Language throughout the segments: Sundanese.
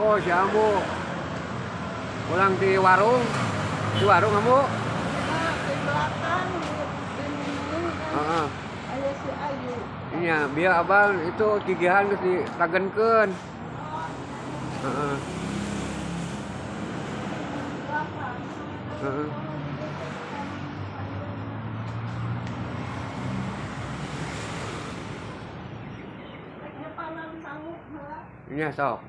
Oh, si Ambu. Pulang di warung. Di warung Ambu. Di belakang di Heeh. Aya si Ayu. Iya, biar abang itu gigihan geus ditagenkeun. Heeh. Heeh. Iya, sok.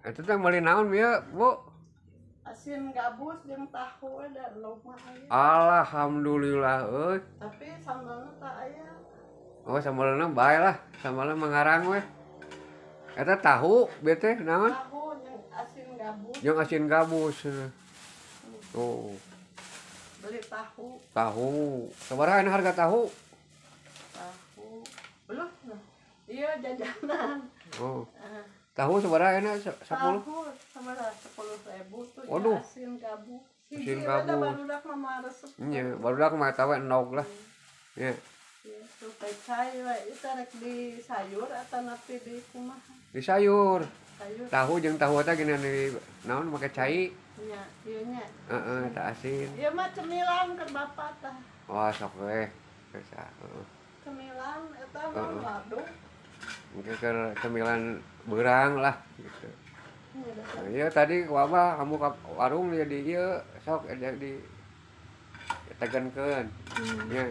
Itu teh meuli naon ieu, Bu? Asin gabus jeung tahu da lauk mah aya. Alhamdulillah euy. Tapi sambalna teu aya. Oh, sambalna bae lah, sambalna mangarang we. Eta tahu bieu teh naon? Tahu jeung asin gabus. Jeung asin gabus. Tuh. Beli tahu. Tahu. Sabaraha harga tahu? Tahu. Belum. Iya jajanan. Oh. Tahu sabaraha enak 10? Tahu sabaraha 10.000 tuh. Waduh. Asin gabus. Asin gabus. Barudak mah resep. Iya, barudak mah tahu endog lah. Iya. Tuh pecai we itu rek di sayur atau napi di kumaha? Di sayur. Sayur. Tahu jeung tahu teh gini di naon make cai. Nya, ieu nya. Heeh, teh asin. Ieu mah cemilan keur bapak tah. Wah, sok we. Bisa, heeh. Cemilan eta mah waduh. Mungkin keur cemilan beurang lah gitu. Nah, iya tadi ku abah kamu ke warung jadi ieu sok jadi tegenkeun. Nya.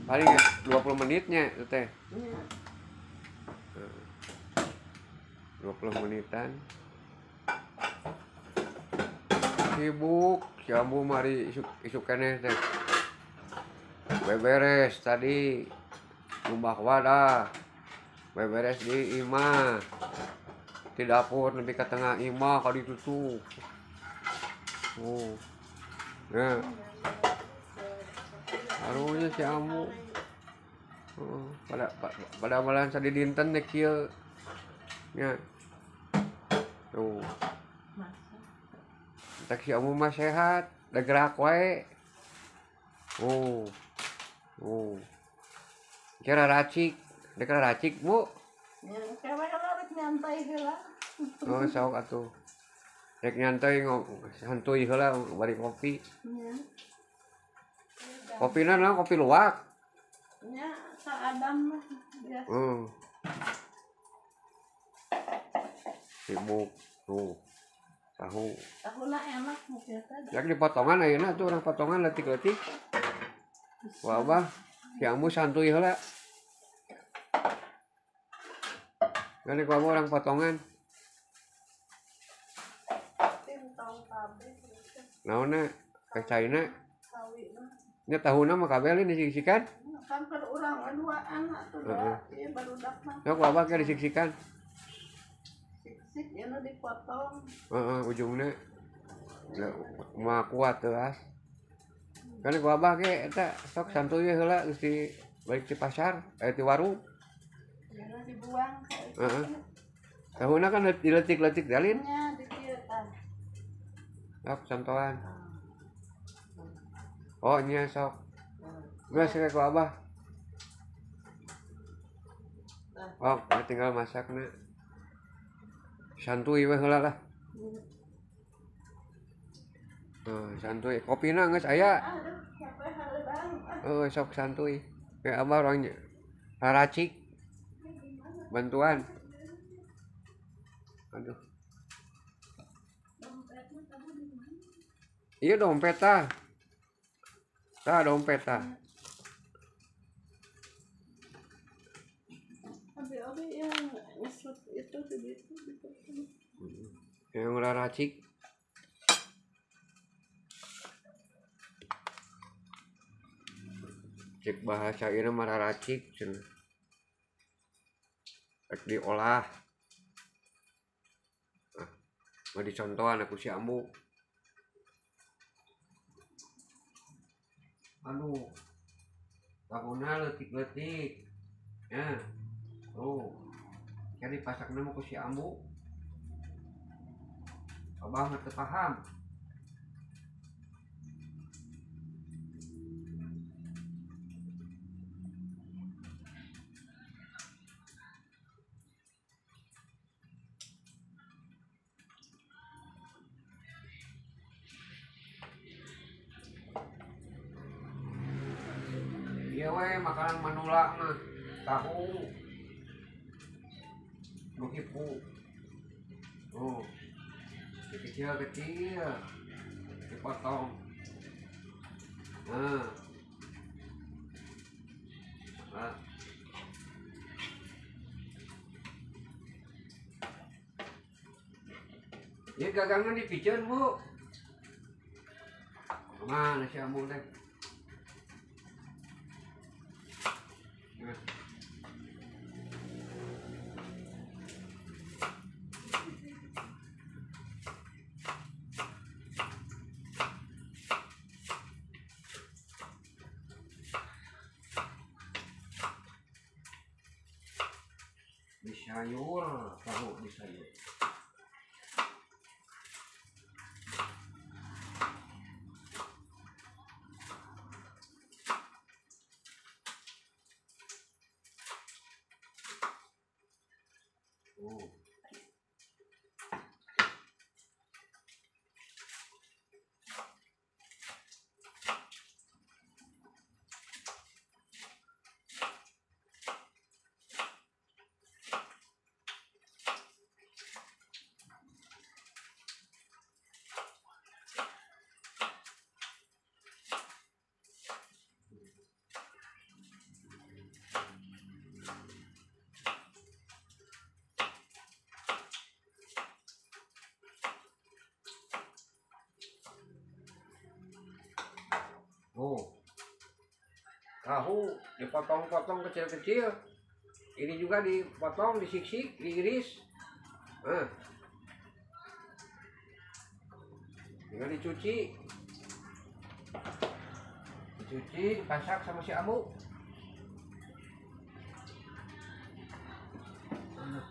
Paling 20 menitnya itu teh. Nya. 20 menitan. Sibuk, si Ambu mari isuk keneh teh. Beberes tadi ngumbah wadah. Beberes di imah. Di dapur lebih ke tengah imah kali itu. Oh. Nah. Arunya si Ambu. Pada amalan sadi dinten teh kieu. Nya. Tuh. Tak si Ambu mah sehat, da gerak wae. Oh. Oh. Kira racik, dek racik, Bu. Nya, kewe rek nyantai heula. Oh, sok atuh. Rek nyantai santuy heula bari kopi. Nya. Kopina naon kopi luwak? Nya, sa Adam mah biasa. Sibuk tuh. Tahu. Tahuna enak mungkin teh. Ya dipotongan ayeuna tuh orang potongan leutik-leutik. Wah, abah, si Ambu santuy heula. Kan ku abah orang potongan. Naonna? Pecaina. Nya tahuna mah kabeh lain disiksikan. Kan per urang dua anak tuh da. Ieu barudak mah. Sok ku abah ke disiksikan. Siksik ieu nu dipotong. Heeh, ujungna. Mah kuat teu as. Kan ku abah ge eta sok santuy heula geus di balik di pasar, di warung. Ieu dibuang. Heeh. Tahuna kan diletik-letik dalin. Nya di kieu tah. Sok contohan. Oh nya sok. Geus we ku abah. Oh, tinggal masakna. Santuy we heula lah. Santuy. Kopina geus aya. Oh, sok santuy. Kayak abah orangnya racik. Bantuan. Aduh. Iya dompet tah. Tah dompet tah. Abi yang ngesut itu di situ. Yang racik. Cek bahasa ieu mah racik cenah. Rek diolah. Ah, mah dicontohan aku si Ambu. Aduh. Tahuna leutik-leutik. Ya. Tuh. Jadi pasakna mah ku si Ambu. Abah mah teu paham. Ieu we makanan manula mah tahu. Nu hipu. Oh. Kecil-kecil dipotong. Nah. Nah. Ini gagangnya dipiceun, Bu. Kemana si Ambu teh? Nah. Di sayur, tahu di sayur. Oh. Oh, tahu dipotong-potong kecil-kecil. Ini juga dipotong, disiksik, diiris. Nah. Tinggal dicuci. Dicuci, dipasak sama si Ambu. Aduh.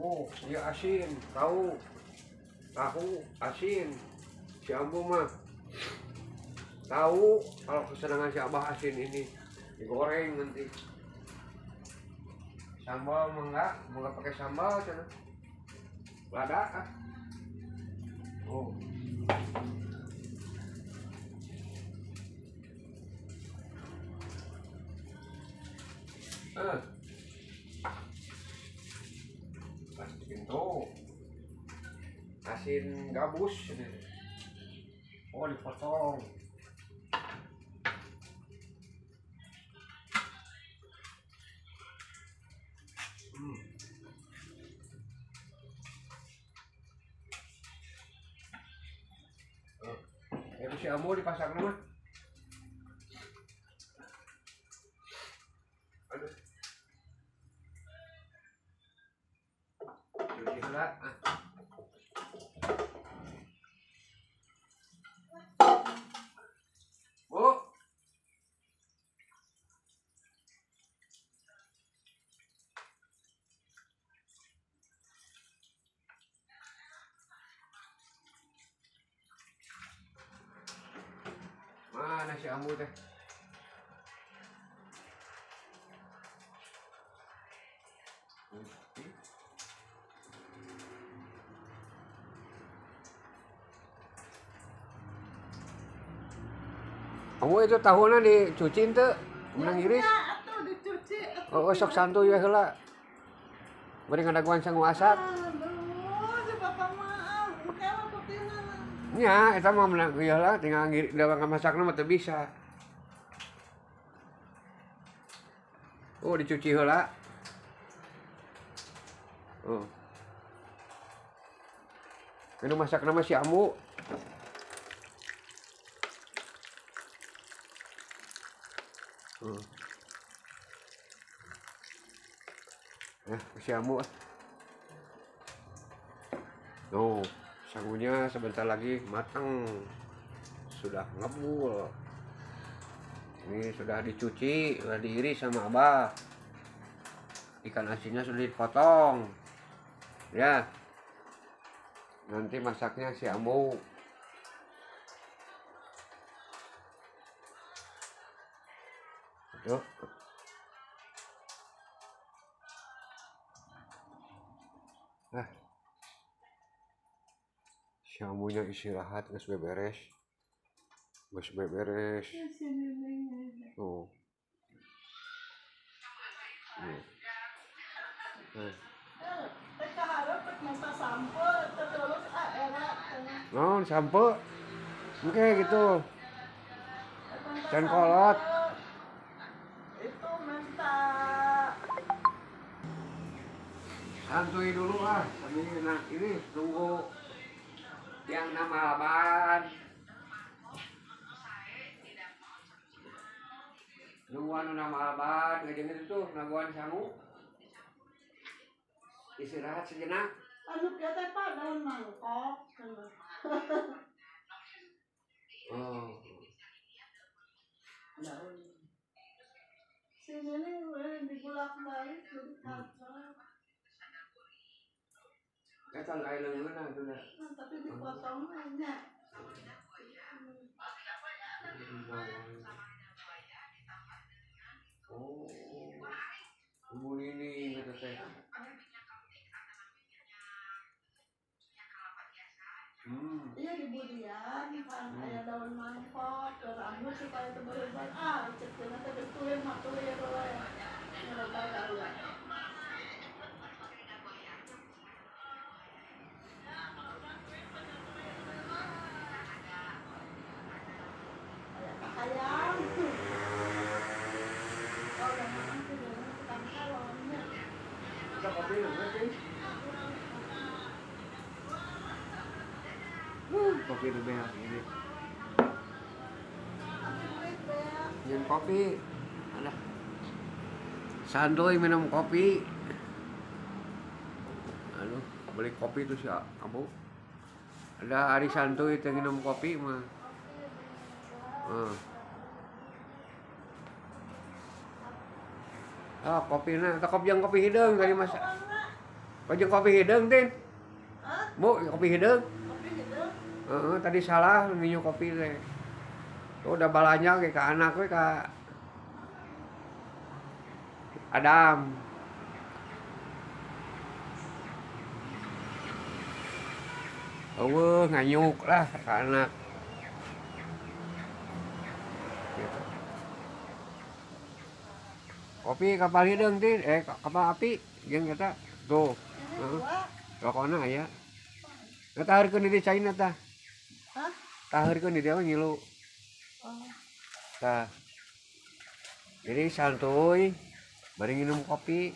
Oh, dia asin, tahu asin. Si Ambu mah tahu kalau kesenangan si Abah asin ini digoreng nanti. Sambal mah enggak pakai sambal cenah. Lada ah. Oh. Plastikin tuh asin gabus ini. Oh, dipotong. Itu si Ambu dipasang mah. Aduh. Cuci heula. Ah. Bu. Mana si Ambu teh? Ambu itu tahunya dicuci ente, menang iris. Ya, dicuci. Oh, sok santuy we heula. Bari ngadaguan sangu asak. Aduh, si bapak mah engke mah putihna. Nya, eta mah menang ieu lah, tinggal ngiris da masakna mah teu bisa. Oh, dicuci heula. Oh. Ini masakna mah si Ambu. Nah, si Ambu. Tuh, sangunya sebentar lagi matang. Sudah ngebul. Ini sudah dicuci, sudah diiris sama Abah. Ikan asinnya sudah dipotong. Ya. Nanti masaknya si Ambu. Tuh. Ah. Syamunya istirahat geus beberes. Geus beberes. Tuh. Non sampo. Oke gitu. Can kolot. Itu minta santuy dulu ah, sambil nah ini nunggu yang nama Laban. Nungguan nama Laban, ngajengin itu nungguan sangu. Istirahat sejenak. Anu kieu teh Pak daun mangkok. Oh. Daun. Si ini dibulak-balik jadi kacau. Eta aya leungeunna atuh da. Tapi dipotong nya. Oh. Ibu ini kata teh. Iya di budian kan aya daun mangkok, rambut supaya teu berubah. Ah, cek cenah teh geus tulir mah tulir we. Ngerobak aya. Ayam. Oh, udah makan sih, tukang kalonnya. Kita kopi nggak sih? Kopi udah beak ini. Minum kopi. Ada. Santuy minum kopi. Aduh, beli kopi tuh si Abu. Ada hari santuy itu minum kopi mah. Ah, kopi na, kopi yang kopi hideung tadi mas. Kopi kopi hideung, Tin. Bu, kopi hideung. Tadi salah minum kopi teh. Tuh udah balanya ke anak we ke Adam. Eueuh nganyuk lah ke anak. Gitu. Kopi kapal hideung Tin, kapal api jeung eta tuh. Heeh. Rokona aya. Eta hareukeun di China tah. Hah? Taheurkeun di dieu ngilu. Oh. Tah. Jadi santuy bari nginum kopi.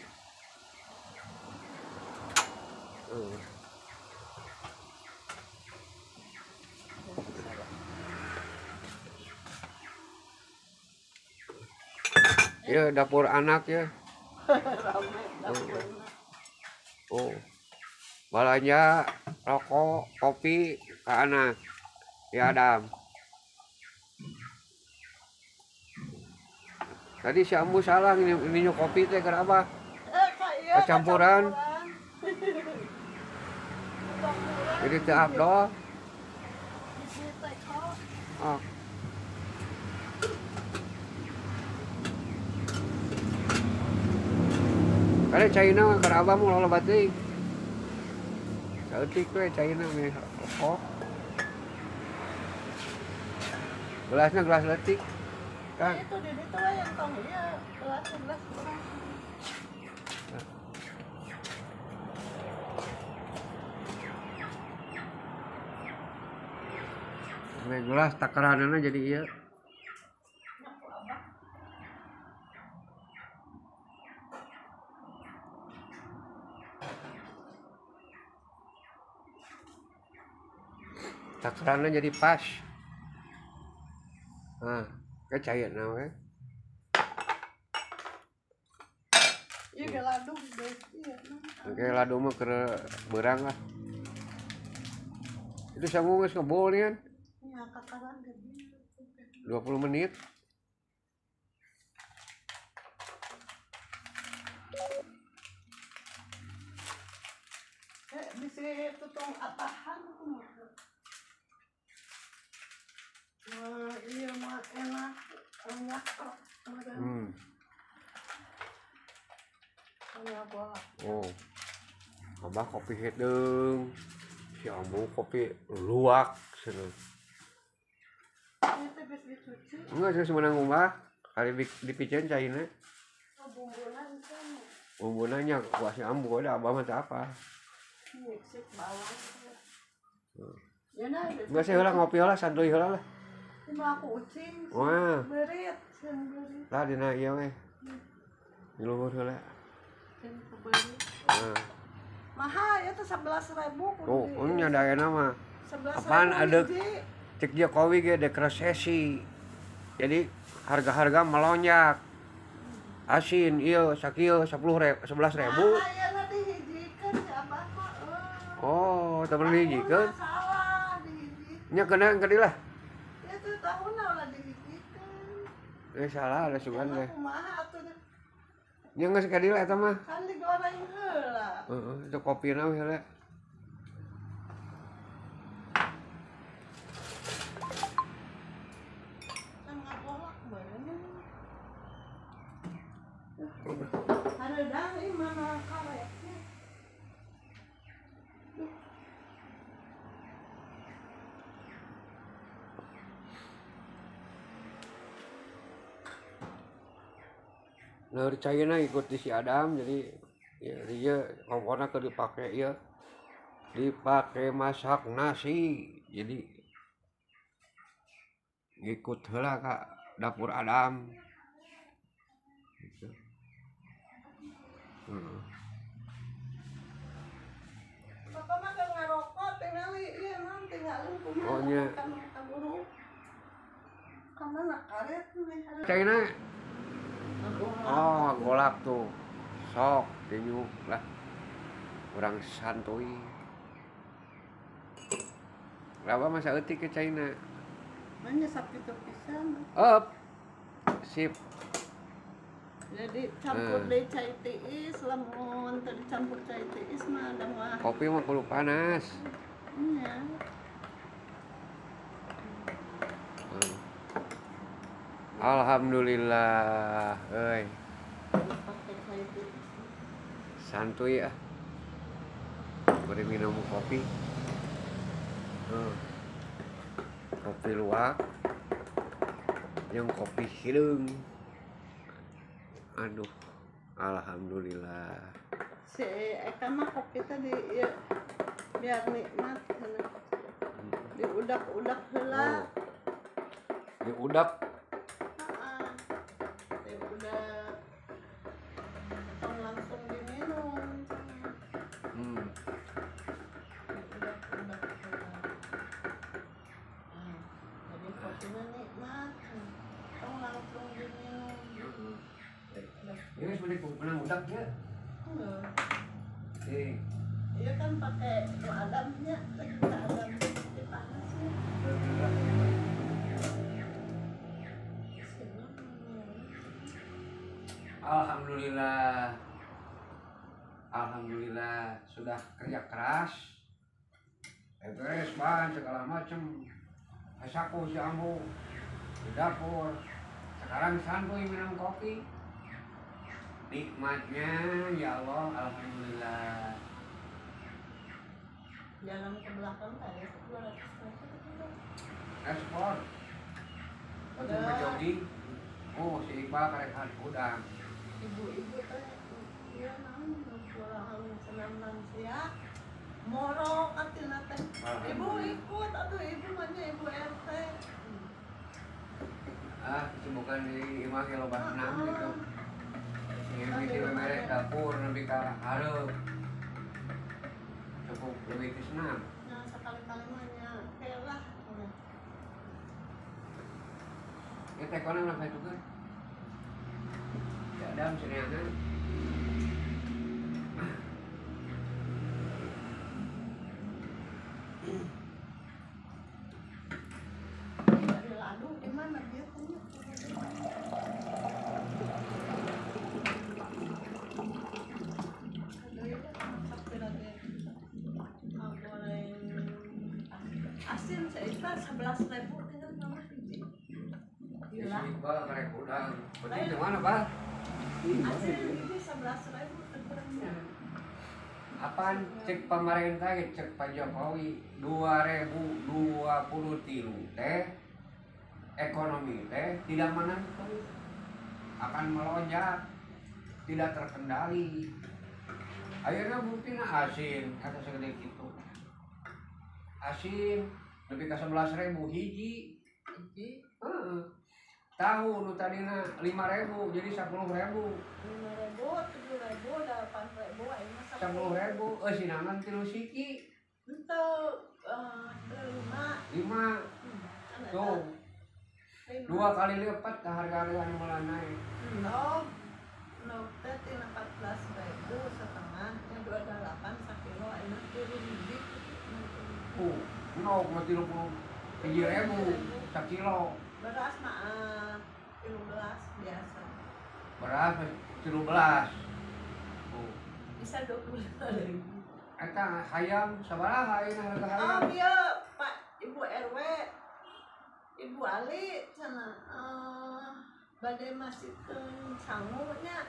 Ya dapur anak ya. Rame dapurna. Oh. Balanja rokok, kopi ke anak. Ya Adam. Tadi si Ambu salah minum kopi teh kenapa? Iya, kecampuran. Jadi teu abdol. Oh. Kali China keur abah mah loba teuing. Saeutik we China meh rokok. Gelasnya gelas letik. Kan. Itu di situ we yang tong ieu, gelas kurang. Ini gelas takaranana jadi ieu. Takaranna jadi pas. Nah, kayak cair nah we. Ieu ge ladung deh. Iya. Oke, ladung mah keur beurang lah. Itu sangu geus ngebul kan? Nya takaran gede. 20 menit. Bisa tutung atahan kumaha. Wah, iya mah enak, enak kok. Banyak bola. Oh. Abah kopi hideung. Si Ambu kopi luwak cenah. Ieu teh geus dicuci. Enggak geus meunang ngumbah. Kali dipiceun caina. Oh, bumbuna can. Bumbuna nya kuah si Ambu da abah mah teu apa. Mixit bawang. Ya nah. Geus heula ngopi heula santuy heula lah. Cuma aku ucing. Wah. Beurit, sieun beurit. Lah dina ieu we. Di luhur heula. Sieun ku beurit. Heeh. Mahal ya teh 11.000 kudu. Oh, nya da ayeuna mah. 11.000. Apaan ada cek Jokowi ge dek resesi. Jadi harga-harga melonjak. Asin ieu sakieu 10.000 11.000. Mahal ya dihijikeun si abah mah. Oh, teu perlu dihijikeun. Salah dihijikeun. Nya kena ke lah. Ya tuh tahunna ulah dihijikeun. Eh salah ada sugan teh. Kumaha atuh. Nya geus ka dieu eta mah. Kan digoreng heula. Heeh, itu kopina we heula. Kan ngagolak beunang. Hareudang ieu mana karetnya. Nah, caina ikut di si Adam jadi ya dia komporna keur dipake ieu dipake masak nasi jadi ngikut heula ka dapur Adam gitu. Bapak mah keur ngarokok tingali ieu naon tinggalin kumaha. Oh nya. Ka mana karet mah. Caina. Oh, golak tuh. Sok dinyuk lah. Urang santuy. Laba masa eutik ke China. Manya sakitu pisan. Up. Sip. Jadi campur deui cai tiis, lamun teu dicampur cai tiis mah da mah. Kopi mah kudu panas. Nya. Alhamdulillah, euy. Santuy ah. Bari minum kopi. Kopi luwak. Jeung kopi hideung. Aduh, alhamdulillah. Si Eka mah kopi tadi ya, biar nikmat cenah. Diudak-udak heula. Oh. Diudak. Heeh. Diudak. Tong langsung diminum cenah. Diudak-udak heula. Nah, jadi kopinya nikmat. Tong langsung diminum. Ini sebenarnya menang udak ya? Enggak. Iya kan pakai nu adamnya, lagi ke adam dipanasnya. Alhamdulillah. Alhamdulillah sudah kerja keras. Beres bahan segala macem. Saku si Ambu di dapur. Sekarang santuy minum kopi. Nikmatnya ya Allah, alhamdulillah. Jalan ke belakang tadi 200 meter. Ekspor. Waktu mau jogging. Oh, si Iqbal karek udang. Ibu-ibu teh ieu naon kurang senam lansia. Moro katina teh. Ibu ikut atuh ibu mah nya ibu RT. Ah, kesibukan di imah ge loba senam gitu. Ini di beres dapur nepi ka hareup. Cukup lebih ke senam. Nah, sekali-kali mah nya lah. Ya tekona lah juga. Ya adam senianan. Dari ladu gimana dia punya? Asin seita 11.000 tinggal mama hiji. Gila. Iqbal karek udang. Penting di mana, Pak? Asin hiji 11.000 tekurangnya. Apaan cek pemerintah cek Pak Jokowi 2023 teh ekonomi teh tidak menentu, akan melonjak, tidak terkendali. Akhirnya buktinya asin kata segede gitu. Asin lebih ke 11.000 hiji. Hiji. Heeh. Tahu nu tadina 5.000 jadi 10.000. 5.000, 7.000, 8.000, ayeuna 10.000. Eusinangan 3 siki. Henteu 5. 5. Tuh. 2 kali lipat harga anu mulai naik. Endog. Endog teh tina 14.000 setengah, nya 28 sakilo ayeuna 3 hiji. Endog mah 31.000 sakilo. Beras mah 13 biasa. Beras 13. Oh. Bisa 25.000. Eta hayam sabaraha ayeuna harga hayam? Oh, ieu Pak Ibu RW. Ibu Ali cenah bade masikeun sangu nya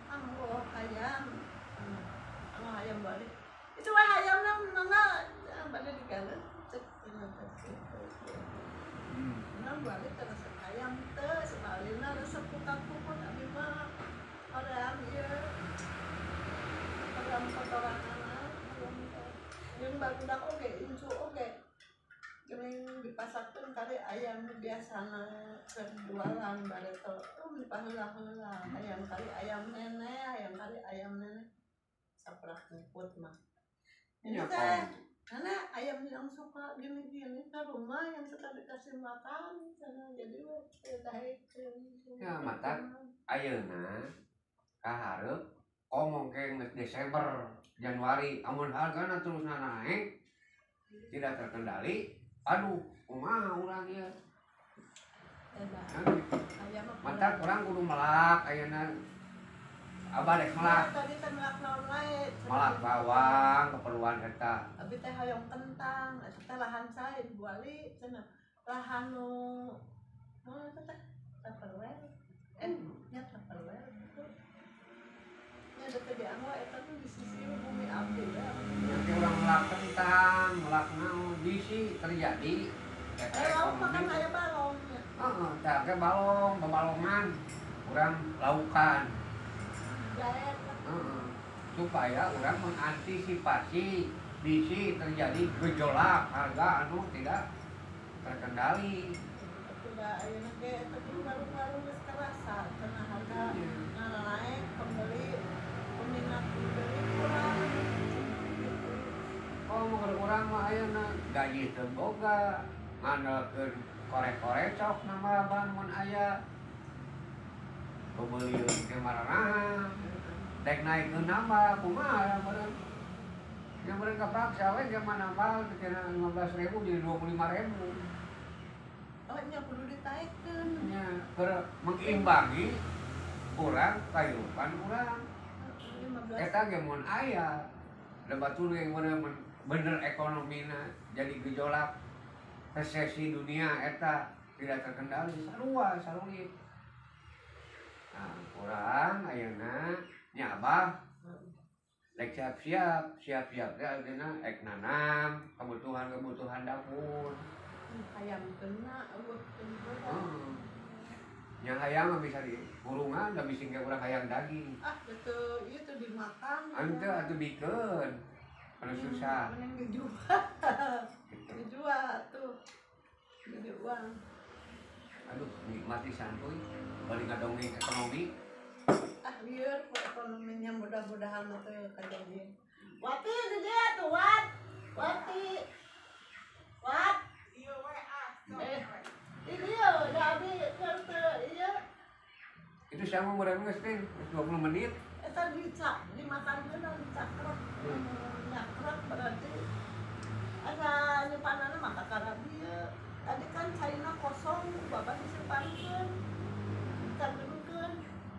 kanggo hayam. Kanggo hayam balik. Itu we hayamna mangga bade digaleuh cek cenah teh. Nah, balik resep ayam teh, sebalina resep pukat-pukut abi mah hoream ieu. Hoream kotoran anak, jeung barudak oge, incu oge. Geuning dipasakkeun kali ayam biasana keur jualan bareto. Dipaheula-heula ayam kali ayam nenek, ayam kali ayam nenek. Saprak puput mah. Nya teh. Karena ayam yang suka gini-gini ke rumah yang suka dikasih makan, jadi ya mata ayeuna kaharep omong ke Desember, Januari, amun hargana terus naik tidak terkendali, aduh kumaha urang ieu. Mata kurang kudu melak ayeuna. Abah dek melak. Tadi teh melak naon wae? Melak bawang keperluan eta. Abi teh hoyong kentang, eta teh lahan sae Ibu Ali cenah. Lahan nu naon eta teh? Tupperware. Nya Tupperware gitu. Nya da teh dianggo eta tuh di sisi bumi abdi we. Nanti urang melak kentang, melak naon bisi terjadi. Lauk makan aya balongnya. Heeh, tah ke balong, babalongan. Urang laukan. Supaya orang mengantisipasi bisi terjadi gejolak harga anu tidak terkendali. Tidak ayeuna ge tapi baru-baru geus kerasa cenah harga naik, pembeli peminat pembeli kurang. Oh, mau kurang mah ayeuna gaji teu boga, ngandalkeun korek-korek cok nambah mun aya. Pembeli ke maranaha dek naikkeun nambah kumaha meureun nya meureun kapaksa we zaman nambah tina 15.000 jadi 25.000. Oh nya kudu ditaekkeun nya keur mengimbangi urang kahirupan urang eta ge mun aya da batur ge bener ekonomina jadi gejolak resesi dunia eta tidak terkendali sarua sarulit. Nah, kurang ayeuna nya abah rek siap-siap, siap-siap teh ayeuna rek nanam kebutuhan-kebutuhan dapur. Hayam kena eueuh Nya hayam mah bisa di kurungan da bisi ge urang hayam daging. Ah, betul, ieu teh dimakan. Henteu atuh bikeun. Anu susah. Mending dijual. Dijual tuh. Jadi uang. Aduh, nikmati santuy. Balik ngadongeng ekonomi. Ah, lieur ekonominya mudah-mudahan teu kajadian. Wati di dieu tuh, Wat. Wati. Wat. Ieu we ah. Di dieu da abi keur teu ieu. Itu siapa meureun geus teh 20 menit. Eta dicak, dimakankeun dicakrek. Nyakrek berarti asa nyimpanana mah kakara dieu. Tadi kan caina kosong, bapak disimpankeun. Ditageukeun,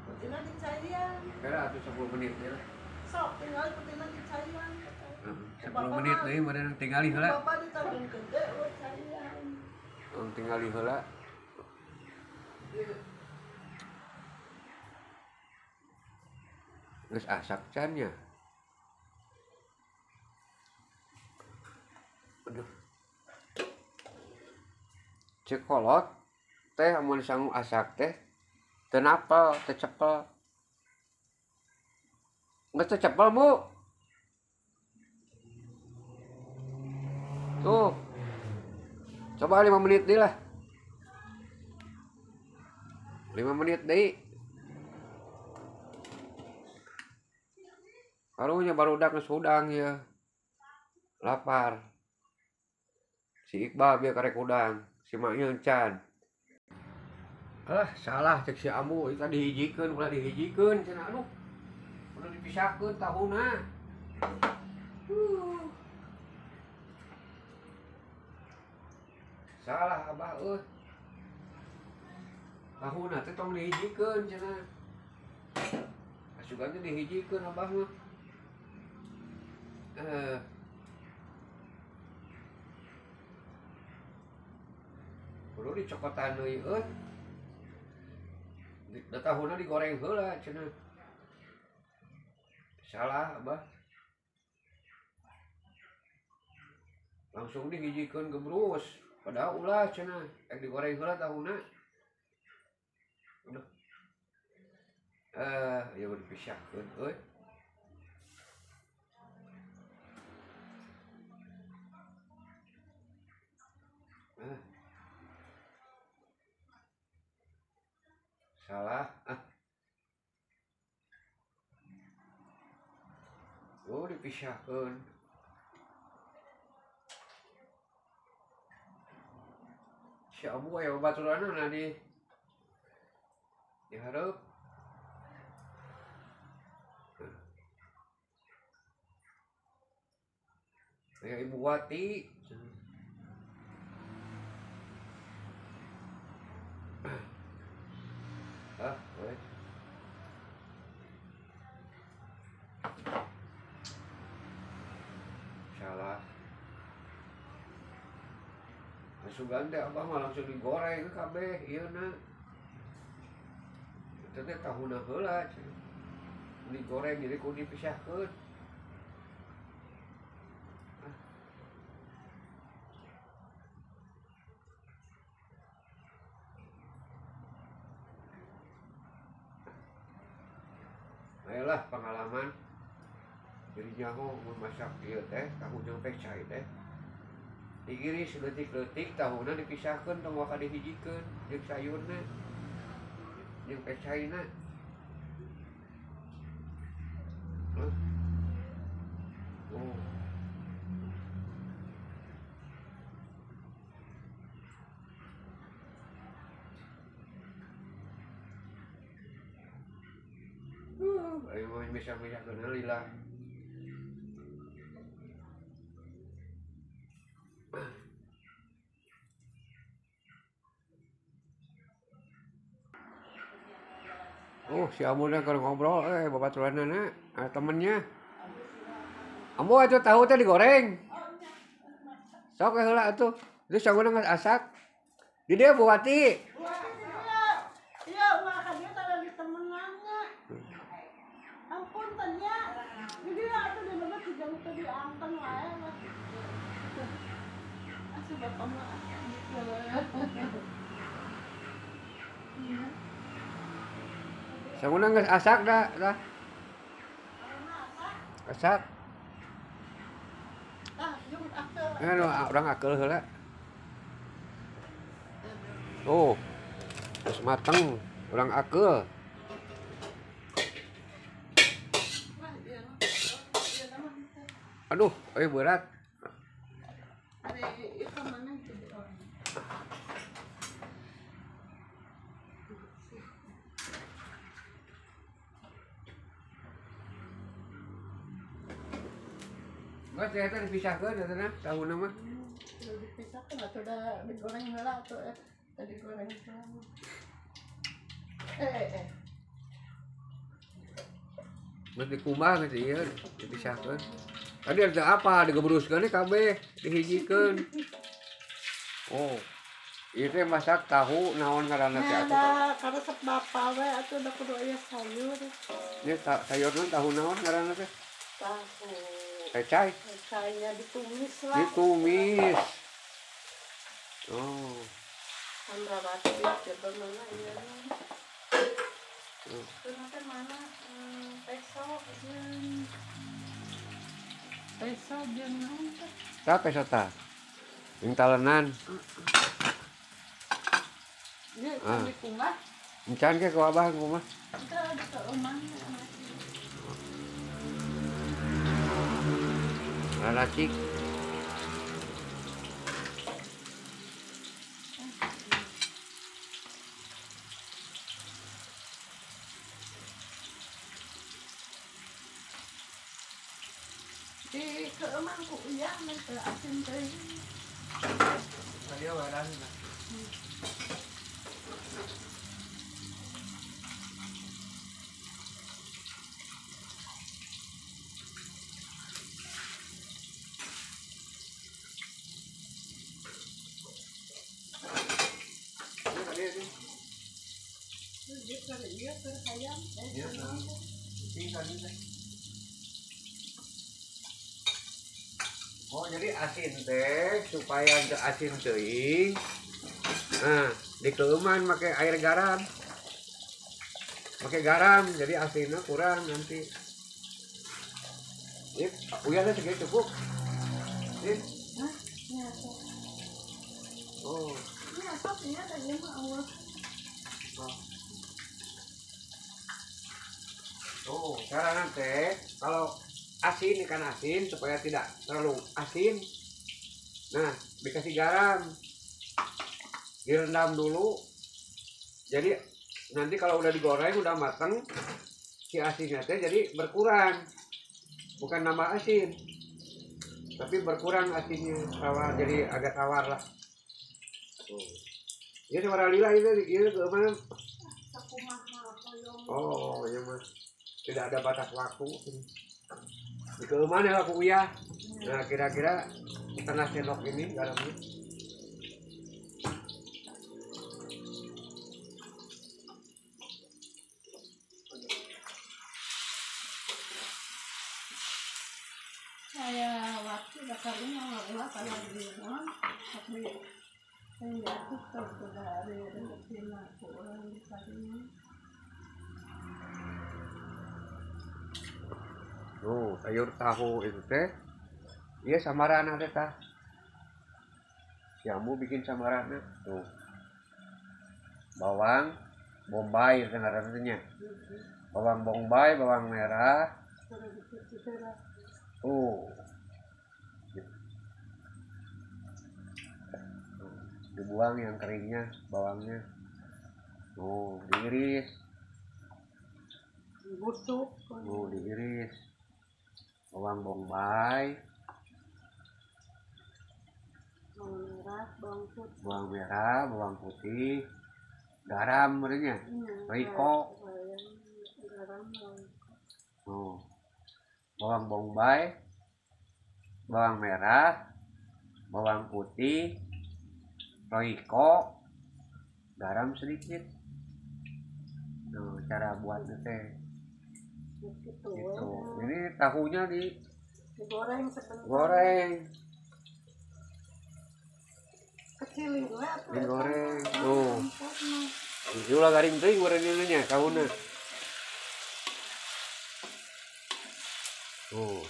putina dicaian. Kira atuh 10 menit ya. Sok tinggal putina dicaian. 10 menit deui meureun tingali heula. Bapak ditageukeun teh eueuh caian. Tingali heula. Geus asak can nya. Aduh. Cek kolot teh amun sangu asak teh teu napel, teu cepel. Geus teu cepel, Bu. Tuh. Coba 5 menit deui lah. 5 menit deui. Karunya barudak geus hudang ya. Lapar. Si Iqbal bieu karek hudang, si Maknya encan. Alah, salah cek si Ambu, eta dihijikeun, ulah dihijikeun cenah aduh. Udah dipisahkeun tahuna. Salah abah euy. Tahuna teh tong dihijikeun cenah. Asugan teh dihijikeun abah mah. Kudu dicokotan deui euy. Da tahuna digoreng heula cenah. Salah abah. Langsung dihijikeun gebrus. Padahal ulah cenah, ek digoreng heula tahuna. Udah. Ya udah dipisahkeun euy. Salah. Ah. Oh, dipisahkeun. Si Abu aya babaturanna di hareup. Aya Ibu Wati. Ah, boleh. Salah. Asugan teh abah mah langsung digoreng kabeh ieu na. Eta teh tahuna heula cenah. Digoreng jadi kudu dipisahkeun. Ayolah pengalaman. Jadi nyaho memasak ieu teh tahu jeung pecai teh. Digiris leutik-leutik tahuna dipisahkeun tong waka dihijikeun jeung sayurna jeung pecaina. Oh. Ayo mah misah-misahkeun heula. Oh, si Ambu kalau ngobrol, babaturanna temennya. Ambu atuh tahu teh digoreng. Sok heula atuh. Terus sanguna geus asak. Di dieu Bu Wati. Iya, ulah ka dieu tara ditemenanna. Ampun teh nya. Di dieu atuh di lebet jang teu diangteng wae lah. Asuh bapak mah gitu. Sanguna geus asak dah, dah. Asak. Ah, jeung akeul. Anu urang akeul heula. Oh. Geus mateng, urang akeul. Aduh, euy berat. Ari ieu mana itu? Geus eta dipisahkeun eta na tahuna mah. Udah dipisahkeun atuh da digoreng heula atuh tadi goreng heula. Geus dikumbah geus ieu dipisahkeun. Tadi ada apa digebruskeun kabeh dihijikeun. Oh. Ieu teh masak tahu naon ngaranna teh atuh. Nah, karesep bapa we atuh da kudu aya sayur. Ieu sayurna tahu naon ngaranna teh? Tahu. Pecai. Pecainya ditumis lah. Ditumis. Oh. Amrawati coba mana iya. Kenapa mana peso jeung peso jeung naon teh? Tah peso tah. Jeung talenan. Ieu can dikumbah. Encan ke ku abah kumaha? Teu ada ke omah. Raracik. Di keemang ku iya men teu asin teuing. Tadi waran. Oh, jadi asin teh supaya teu asin teuing. Nah, dikeuman make air garam. Pakai garam jadi asinnya kurang nanti. Ini uyahnya segitu cukup. Ini. Hah? Ya. Oh. Ini asapnya tadi mah awal. Oh. Tuh, cara nanti kalau asin, ikan asin supaya tidak terlalu asin. Nah, dikasih garam. Direndam dulu. Jadi nanti kalau udah digoreng, udah mateng, si asinnya teh jadi berkurang. Bukan nambah asin, tapi berkurang asinnya, tawar, jadi agak tawar lah. Tuh. Ini warna lila itu kemana? Oh, iya mah. Tidak ada batas waktu. Di kemana ya aku ya? Nah, kira-kira setengah sendok ini garamnya. Saya waktu bakarnya ulah kalau di rumah, tapi saya tutup dari rezeki aku orang di sana. Tuh, sayur tahu itu teh. Iya samarana teh tah. Si Ambu bikin samarana. Tuh. Bawang bombay ngaranna. Bawang bombay, bawang merah. Tuh. Dibuang yang keringnya, bawangnya. Tuh, diiris. Busuk. Tuh, diiris. Bawang bombay, bawang merah, bawang putih, bawang merah, bawang putih, garam merenya, royco, garam, tuh, bawang bombay, bawang merah, bawang putih, royco, garam sedikit. Tuh cara buatnya teh. Gitu. Gitu. Ini tahunya digoreng sebentar. Goreng. Kecilin lah tuh. Digoreng. Tuh. Itu lah garing teuing gorengnya tahuna. Tuh.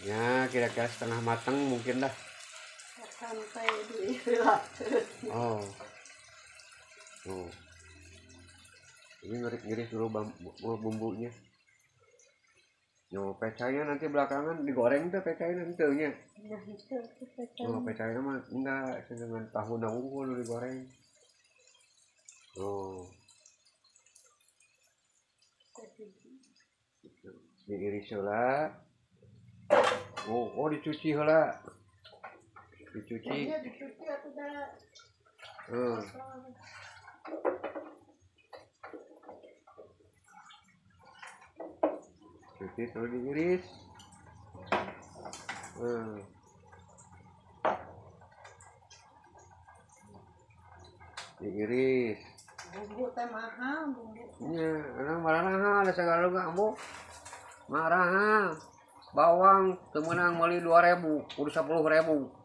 Ya, kira-kira setengah matang mungkin dah. Sampai di. Oh. Tuh. Ini ngiris dulu bumbunya. Yo, pecahnya nanti belakangan digoreng tuh pecahnya nanti nya. Ya, itu pecahnya. Oh, pecahnya mah enggak dengan tahu unggul digoreng. Tuh. Diiris heula. Oh, oh dicuci heula. Dicuci. Iya, dicuci atuh da. Heeh. Cuci terus diiris. Diiris. Bumbu teh mahal bumbu. Iya, karena marah ada segala juga ambu. Marah. Bawang teu meunang meuli 2.000, kudu 10.000.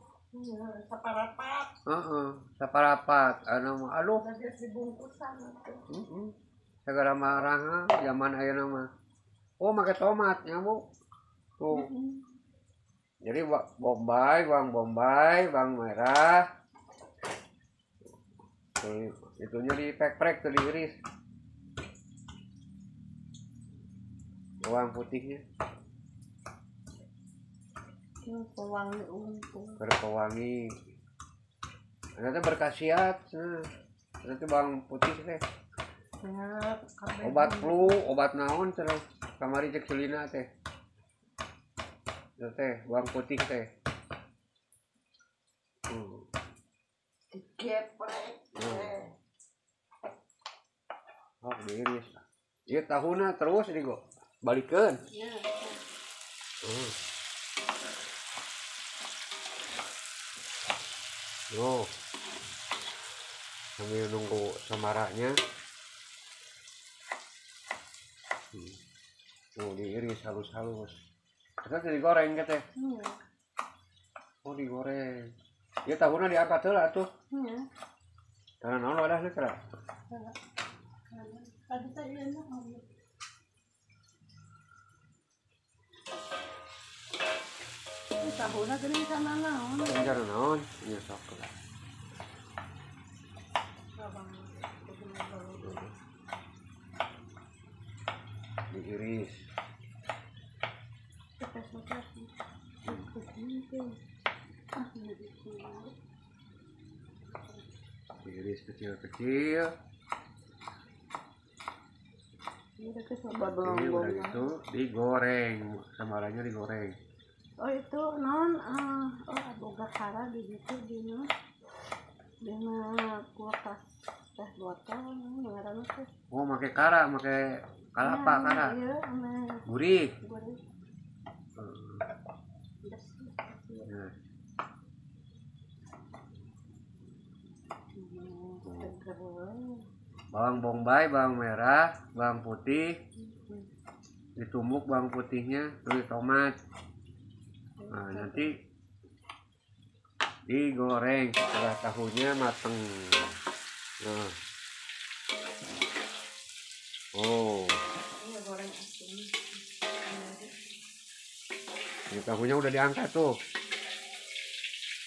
Saparapat. Heeh, saparapat. Anu mah aduh. Dibungkusan atuh. Heeh. Segala marah zaman ayeuna mah. Oh, make tomat nya, Bu. Tuh. Jadi bombay, bawang bombay, bawang merah. Tuh, itunya diprek-prek tuh diiris. Bawang putihnya. Pewangi untung. Berpewangi. Nanti berkhasiat. Nah. Nanti bawang putih teh. Ya, obat flu, obat naon cenah. Kamari cek Sulina teh. Itu teh bawang putih teh. Digeprek. Oh, diiris. Ieu tahuna terus digo. Balikeun. Ya. Oh, sambil nunggu samaraknya. Tuh diiris halus-halus. Kita digoreng kateh. Oh digoreng. Ya tahunya diangkat heula atuh. Iya. Karena naon wadahna kera? Tadi teh ieu mah. Tahuna geuning kana naon? Kana naon? Ieu sok lah. Diiris. Diiris kecil-kecil. Ini udah gitu digoreng, samaranya digoreng. Oh itu non, oh boga kara di situ di dina kulkas teh botol ngaranna teh. Oh make kara, make kalapa kara. Iya, gurih. Gurih. Nah. Bawang bombay, bawang merah, bawang putih. Ditumbuk bawang putihnya, terus tomat. Nah, nanti digoreng setelah tahunya mateng. Nah. Oh. Ini goreng asin. Ini tahunya udah diangkat tuh.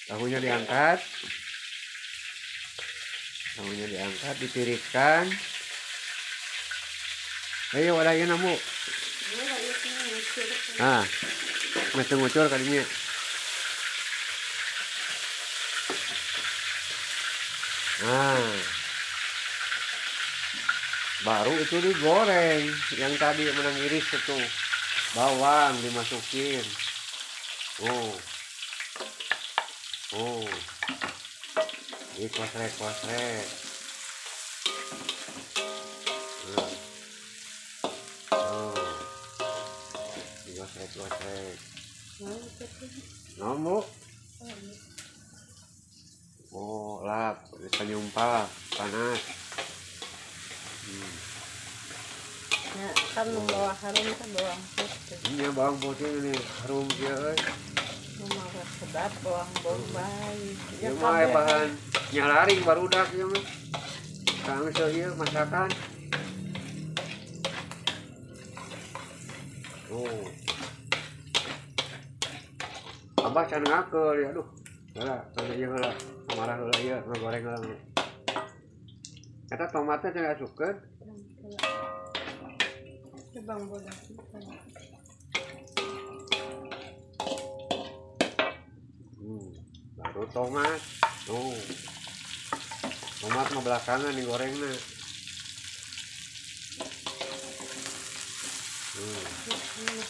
Tahunya diangkat. Tahunya diangkat, ditiriskan. Ayo wadahnya namu. Nah. Ngucur-ngucur kadinya. Nah, baru itu digoreng. Yang tadi menang iris itu bawang dimasukin. Oh, oh, dikosrek-kosrek. Oh, digosrek-gosrek. Nombo. Oh, lap, bisa nyumpah, panas. Ya, kan bawa harum kan bawang putih. Iya, bawang putih ini harum dia euy. Mah sedap bawang bombay. Ya mah bahan nyalaring barudak ieu mah. Kang ieu masakan. Oh. Abah can ngakeul ya, aduh. Heula, kana ieu heula. Marah heula ieu ngagoreng heula. Eta tomatnya can diasupkeun. Bang bodas. Baru tomat. Tuh. Tomat mah belakangan digorengna.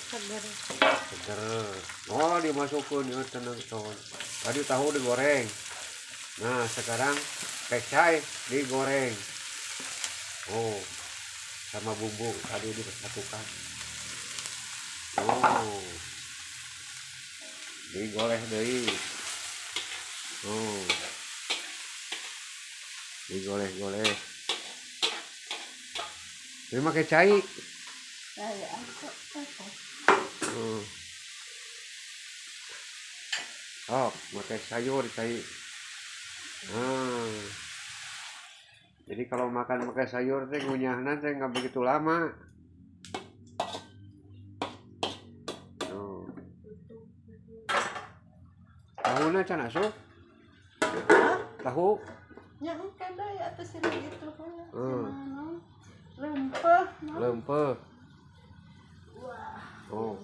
Seger. Seger. Oh, dimasukkan ya tenang ton. Tadi tahu digoreng. Nah, sekarang pecai digoreng. Oh. Sama bumbu tadi dipersatukan. Oh. Digoreng deui. Oh. Digoleh-goleh. Ini make cai. Oh, pakai sayur cai. Nah. Jadi kalau makan pakai sayur teh ngunyahna teh nggak begitu lama. Tuh. Tahunya can asup? Tahu? Nya engke deui atuh sini gitu. Lempeh. Lempeh. Wah. Oh.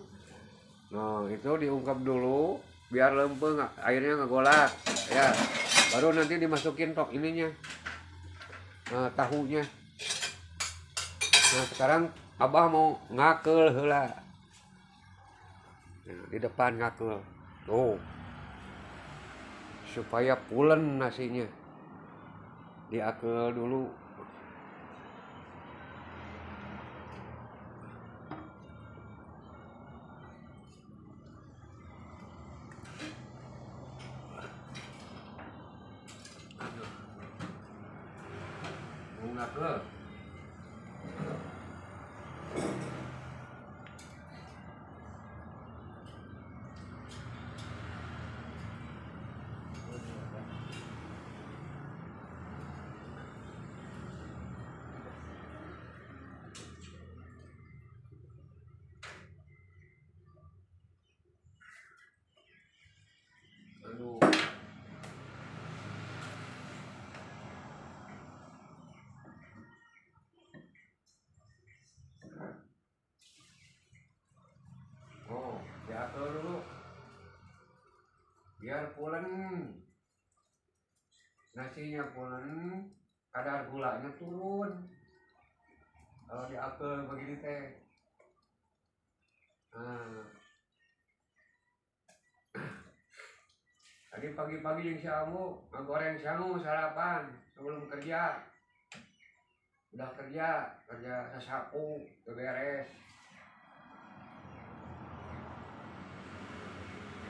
Nah, itu diungkap dulu biar lempeh nggak airnya ngegolak ya. Baru nanti dimasukin tok ininya. Tahunya. Nah, sekarang Abah mau ngakel heula. Nah, di depan ngakel. Tuh. Supaya pulen nasinya. Diakel dulu. Ngakel. Aduh. Oh, diatur dulu biar pulen nasinya, pulen kadar gulanya turun kalau diatur begini teh. Nah. Tadi pagi-pagi yang si Amu ngegoreng sangu sarapan sebelum kerja. Udah kerja sesapu beres.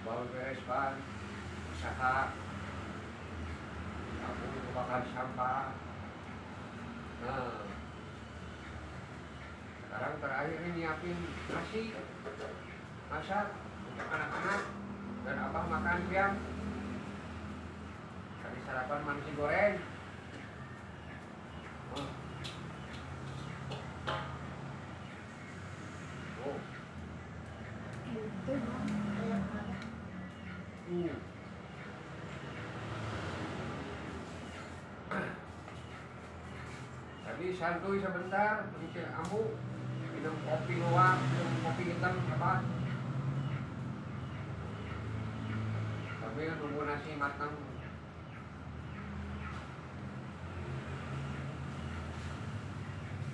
Baru beres ban, usaha, aku bakar sampah. Nah, sekarang terakhir ini nyiapin nasi, masak untuk anak-anak dan abah makan siang. Tadi sarapan nasi goreng. Oh. Oh. Tadi santuy sebentar, pergi Ambu minum kopi luwak, minum kopi hitam apa. Sambil nunggu nasi matang.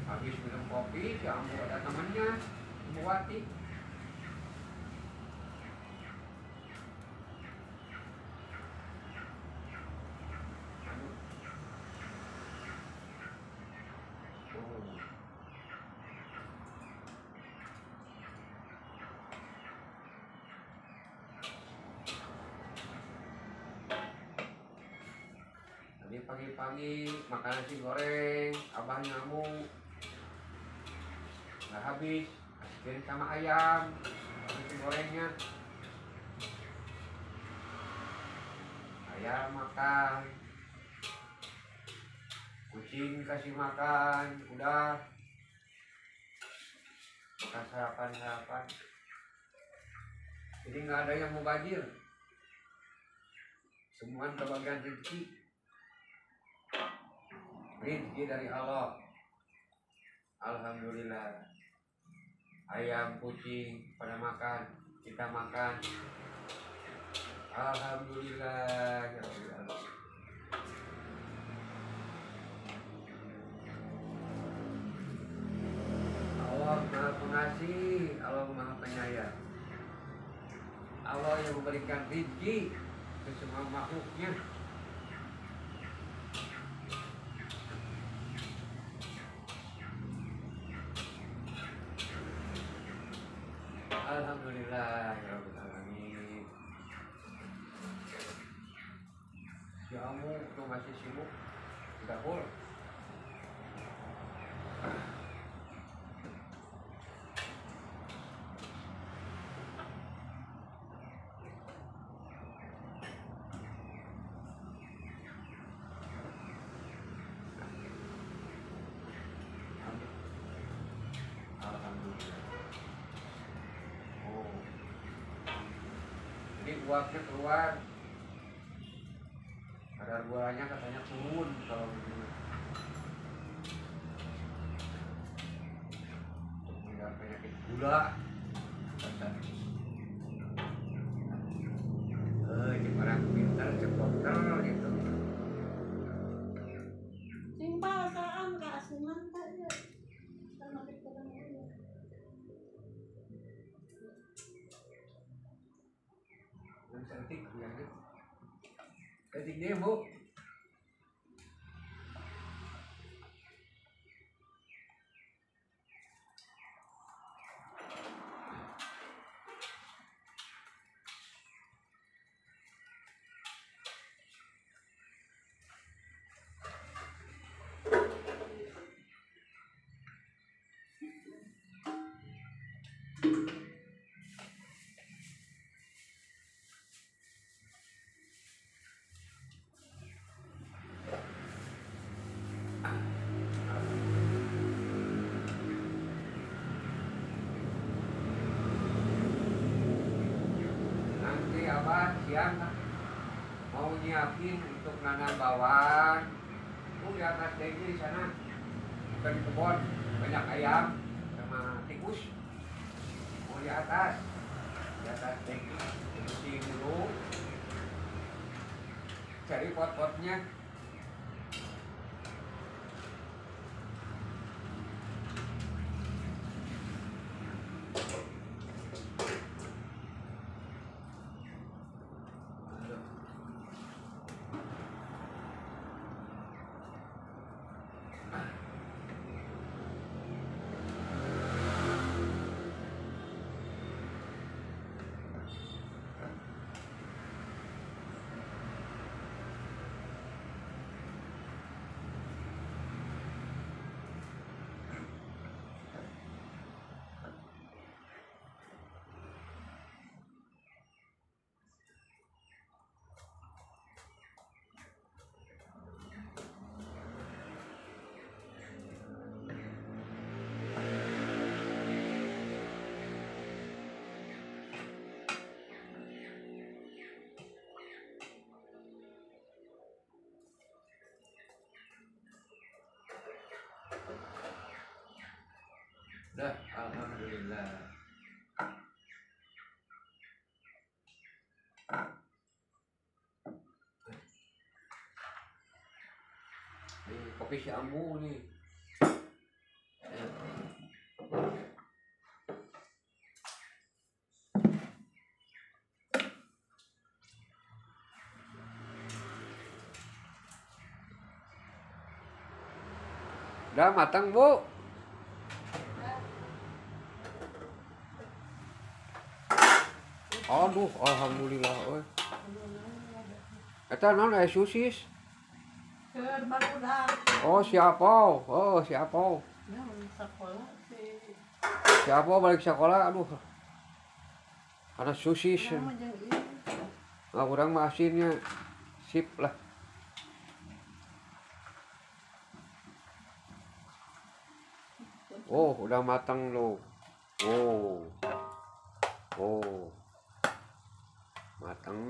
Habis minum kopi, si Ambu ada temannya, Ibu Wati. Tadi pagi-pagi makan nasi goreng, abah nyamuk nggak habis, kasihin sama ayam nasi gorengnya. Ayam makan, kucing kasih makan, udah makan sarapan-sarapan. Jadi nggak ada yang mubazir, semua kebagian rezeki. Rezeki dari Allah. Alhamdulillah. Ayam, kucing pada makan, kita makan. Alhamdulillah ya Allah. Allah Maha Pengasih, Allah Maha Penyayang. Allah yang memberikan rezeki ke semua makhluknya. Alhamdulillah ya Rabbil Alamin. Si Amu tuh masih sibuk di dapur. Uapnya keluar. Kadar gulanya katanya turun kalau begini. Untuk menghindar penyakit gula. Cek orang pintar, cek dokter gitu. Sing bahasaan keasinan tak ya. Sama kita ya. Cantik ya. Cantik dia, Bu. Siang mau nyiapin untuk nanam bawang. Di atas dengki di sana, bukan di kebun, banyak ayam sama tikus. Mau di atas dengki, bersihin dulu, cari pot-potnya. Dah, alhamdulillah. Ini kopi si Ambu nih. Udah matang, Bu. Aduh, alhamdulillah euy. Eta naon aya susis? Oh, siapa? Oh, siapa? Siapa balik sekolah? Aduh. Ada susis. Nah, urang mah asinnya sip lah. Oh, udah matang loh. Oh. Oh. Matang.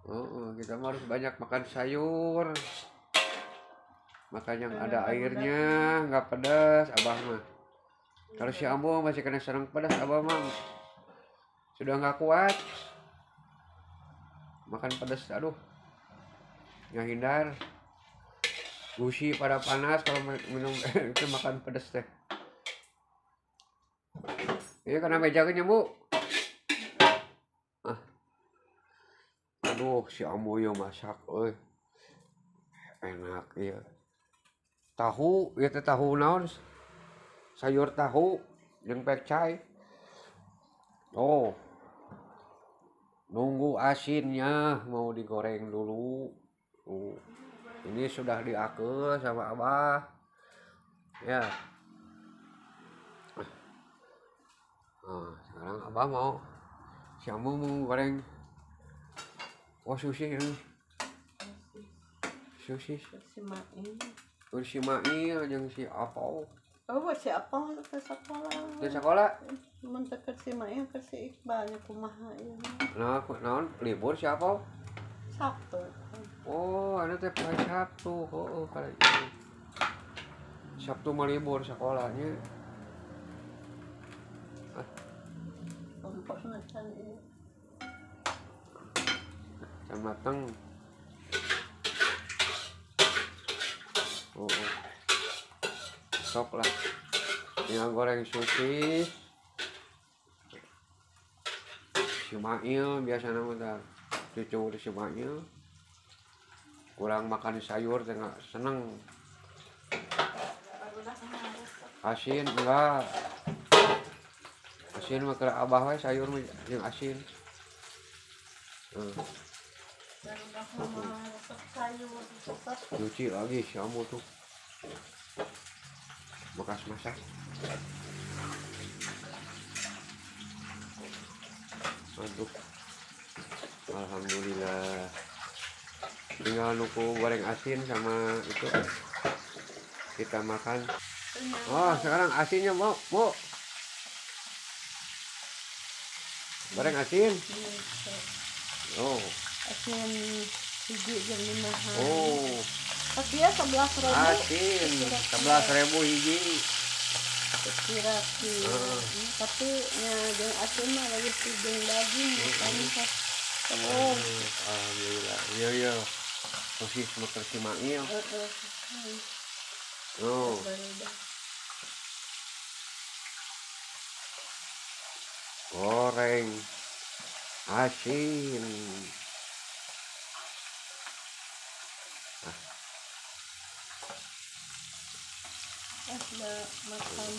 Oh, kita harus banyak makan sayur. Makan yang ada airnya, nggak pedas, abah mah. Kalau si Ambo masih kena serang pedas, abah mah sudah nggak kuat. Makan pedas, aduh, nggak hindar. Gusi pada panas kalau minum itu makan pedas teh. Ini karena mejanya, Bu. Ah. Aduh, si Ambo yo masak, euy. Enak iya. Tahu, ieu teh tahu naon? Sayur tahu jeung pecai. Oh. Nunggu asinnya mau digoreng dulu. Tuh. Ini sudah diakel sama abah. Ya. Nah, sekarang abah mau si Ambo mau goreng. Oh, sushi ini. Sushi. Si Mail jeung si Apau. Oh, siapa ke sekolah? Ke sekolah? Mun teu keur si Mail keur si Iqbal nya kumaha ieu. Nah, naon libur siapa? Sabtu. Oh, ada teh poe Sabtu. Heeh, kali ini. Sabtu mah libur sekolahnya. Ah. Kompor can ieu. Can mateng. Oh. Sok lah. Tinggal goreng sosis. Si Mail biasana mah tah cucu si Mail. Kurang makan sayur teh nggak seneng. Asin enggak. Asin mah keur abah we sayur mah jeung asin. Cuci lagi si Ambu tuh. Bekas masak. Aduh. Alhamdulillah. Tinggal nunggu goreng asin sama itu kita makan. Oh, sekarang asinnya mau, Bu. Goreng asin. Oh. Asin hiji jeung 5. Oh. Tapi ya 11.000. Asin 11.000 hiji. Kira-kira. Tapi nya jeung asin mah lagi jeung daging kan. Oh, alhamdulillah. Iya iya. Sosis mah keur si Mail. Oh. Goreng asin. Udah makan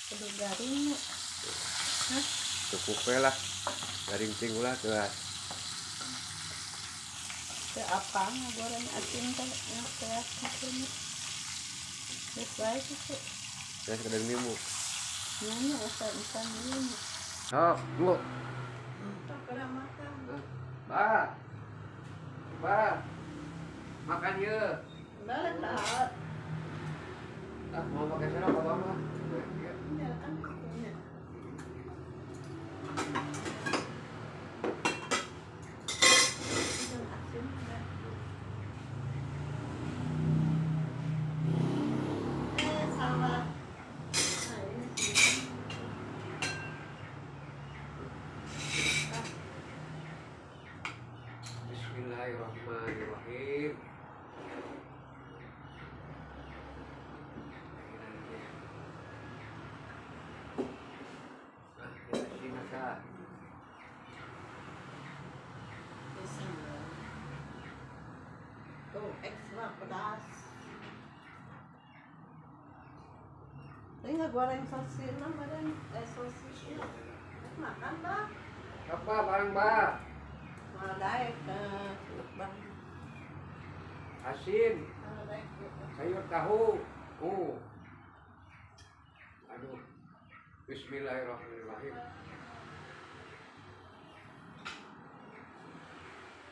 kudu garing. Hah? Cukup we lah. Garing ting ulah tuh. Teu apa ngagoreng asin teh teh kitu. Geus bae kitu. Geus kadang nimu. Nya asa ikan nimu. Sok, Bu. Sok makan. Ba. Ba. Makan ye. Balik lah. Ah, mau pakai sendok apa mah? Iya, kan punya. Salah. Nah, ini sih. Bismillahirrahmanirrahim. Tuh, ekstra pedas. Ini nggak goreng sosis namanya, sosisnya. Makan bah. Apa barang bah? Mau daek bang. Asin. Sayur tahu. Oh. Aduh. Bismillahirrahmanirrahim.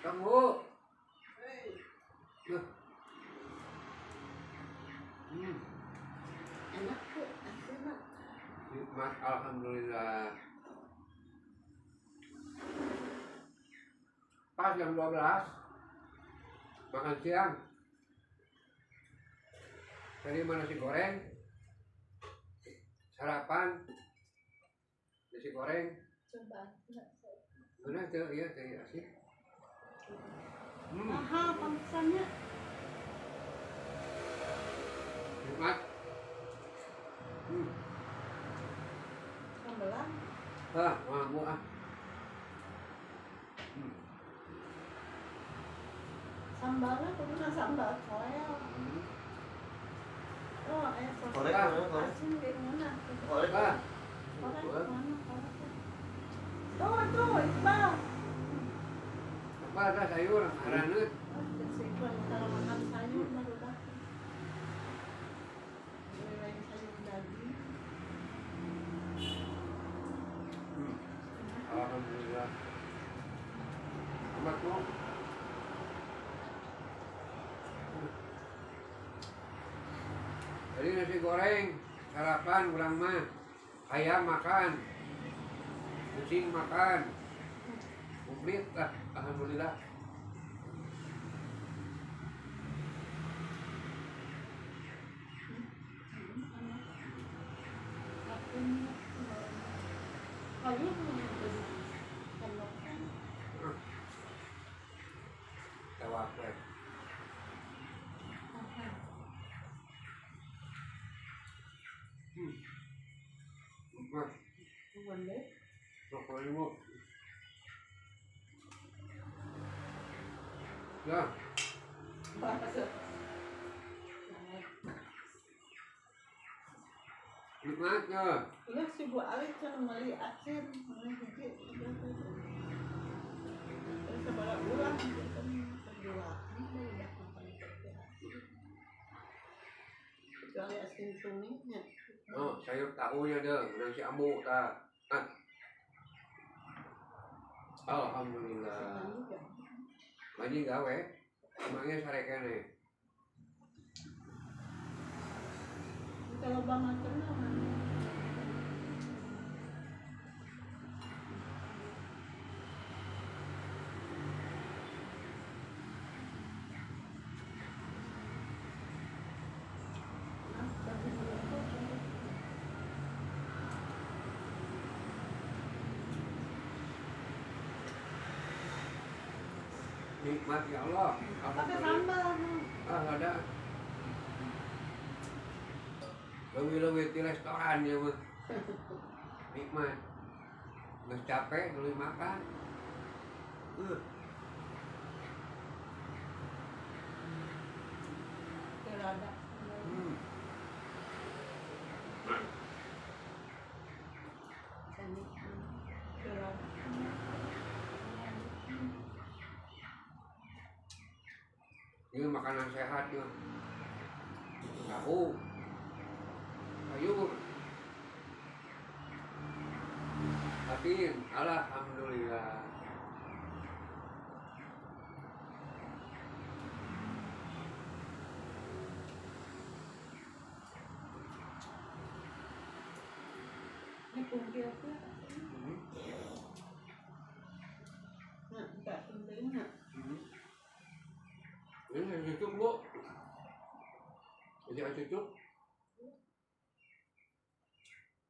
Kamu. Enak tuh, asin. Nikmat, alhamdulillah. Pas jam 12 makan siang. Tadi mana nasi goreng, sarapan nasi goreng. Coba. Mana tuh, iya teh asin. Mahal pantesannya. Nikmat. Sambelan. Ah, mau ah. Sambalnya kemana sambal koel? Oh, Korek, korek. Asin gimana? Korek. Korek mana? Korek. Tuh, tuh, Iqbal. Apa ada sayur, haranut. Kalau makan sayur baru dah. Lain sayur daging. Alhamdulillah. Amat bu. Jadi Ini nasi goreng, sarapan urang mah. Ayam makan, kucing makan, komplit lah, alhamdulillah. Tewak we. Ya. Nikmatnya. Iya si Bu Ali can meuli asin, meuli hiji. Terus sabaraha ulah berdua. Kecuali asin tumisnya. Oh, sayur tahunya deh, nasi ambu ta. Ah. Alhamdulillah. Lagi gawe, emangnya sare kene. Kalau bang macam mana? Nikmat ya Allah. Pakai sambal. Ah, ada. Lebih-lebih di restoran ya mah. Nikmat. Nggak capek beli makan. Tidak ada. Ini makanan sehat ya. Tahu. Sayur. Tapi alhamdulillah. Ini pungkirnya. Nah, enggak pentingnya. Ini cucuk Bu. Ini cucuk.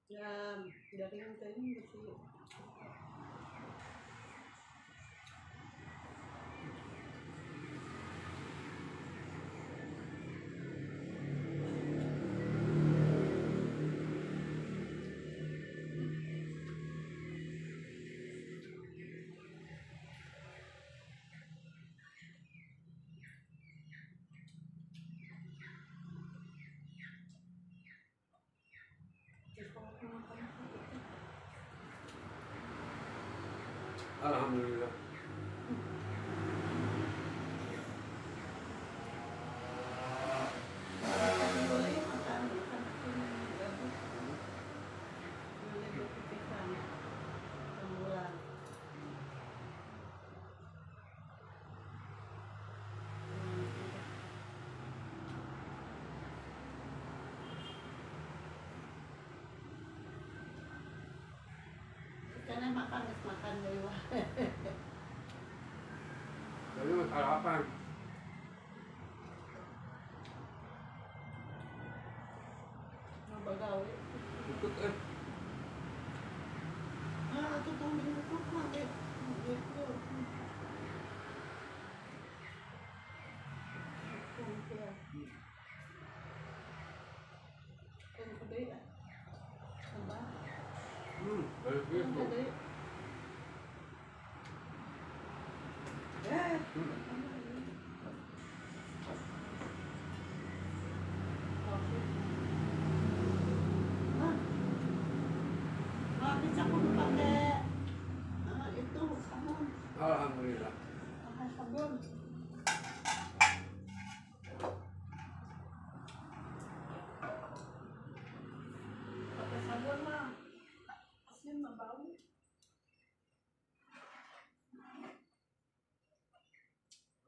Ya, dari yang tadi bersih. Alhamdulillah. Karena makan makan dari wah. Jadi sarapan. Mau bagawe. Ikut eh. Ah, itu tuh minggu mah deh. Gitu. Alhamdulillah. Pakai sabun. Pakai sabun mah asin mah bau.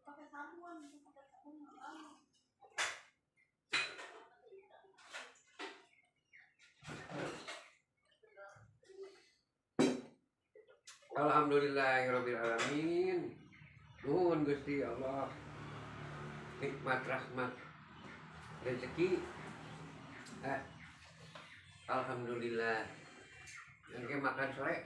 Pakai sabun mah bau. Alhamdulillahirabbil alamin. Nuhun Gusti Allah. Nikmat rahmat rezeki. Alhamdulillah. Yang makan sore.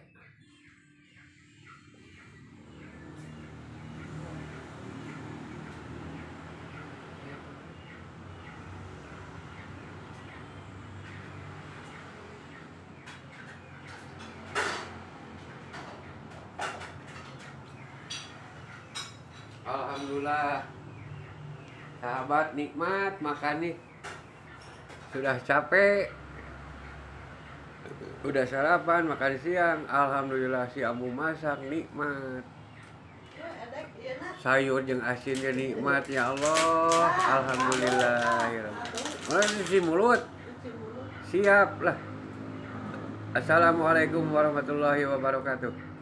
Alhamdulillah, sahabat, nikmat makan nih. Sudah capek, udah sarapan, makan siang. Alhamdulillah si Ambu masak nikmat. Sayur jeung asinnya nikmat ya Allah. Alhamdulillah. Cuci mulut. Siap lah. Assalamualaikum warahmatullahi wabarakatuh.